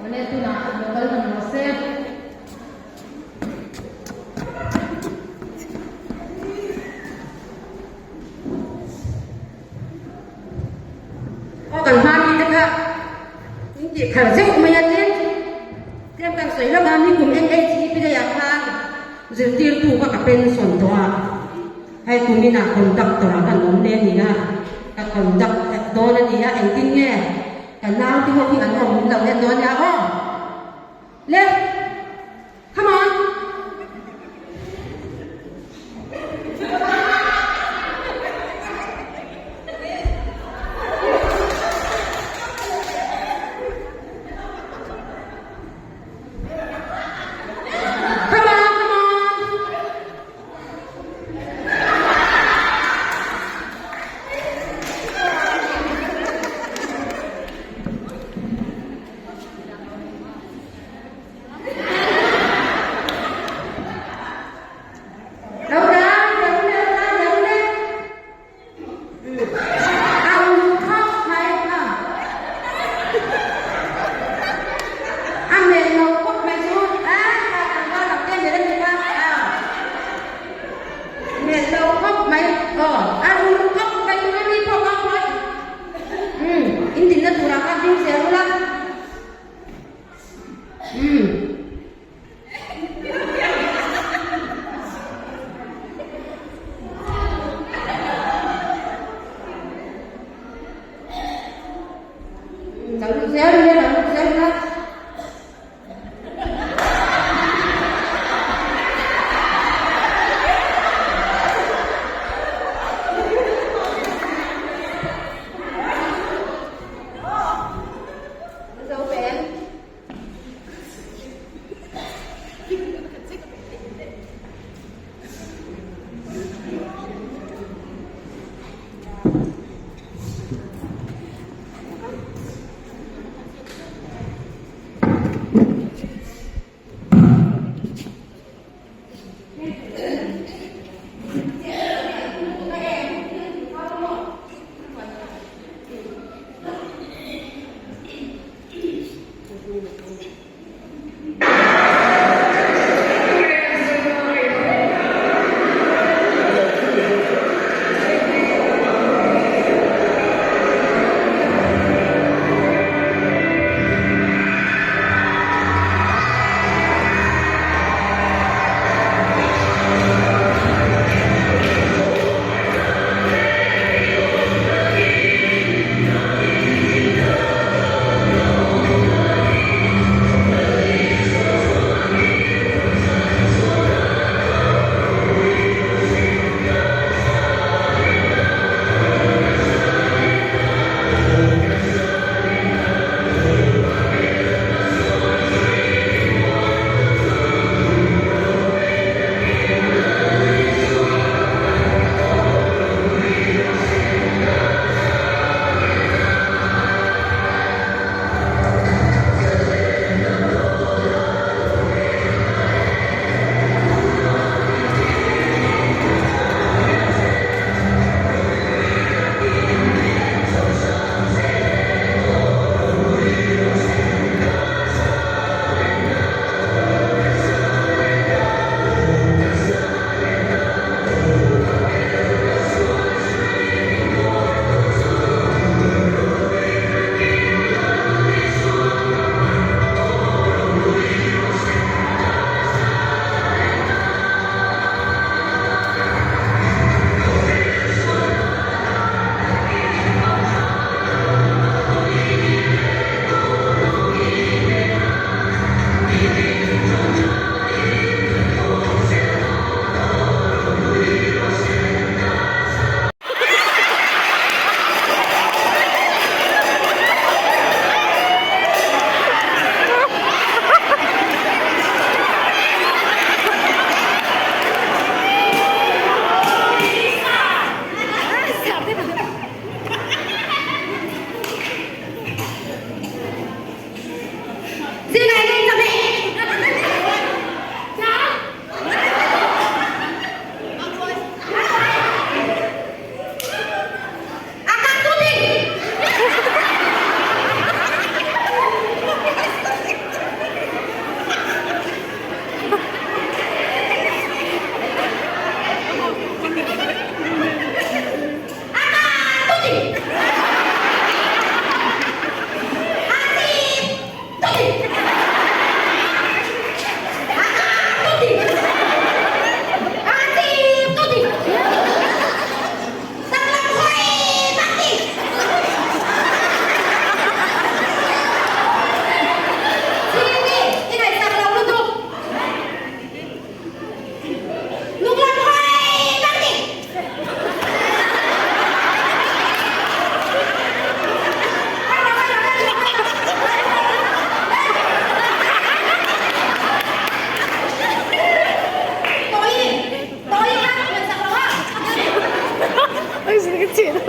Awle tunah lo kal hlawm rawh se. Aw kan hma mi te kha in tih khalh zeuh mai a tlem chu tlem kan sawi hlauh a nikum NHEP daih ah khan zirtirtu kha ka pension tawh a hei kumin ah conductor ah kan awm leh a ni a ka conduct dawn a ni a engtin nge ka nau te ho hi an awm lo en dawn nia aw le. Come on! Come on, come on! Lo dan deuh le, lo dan deuh le. A uluk khawp mai kha. A mel lo khawp mai chu a kha tlangval lam te mel a ni kha. A mel lo khawp mai aw a uluk khawp mai chu mi pawh kha khawi. Umm in dinna turah khan ding zel ula. Umm. Lo lut zel nia, lo lut zel nia. Zo pen. Kei 35.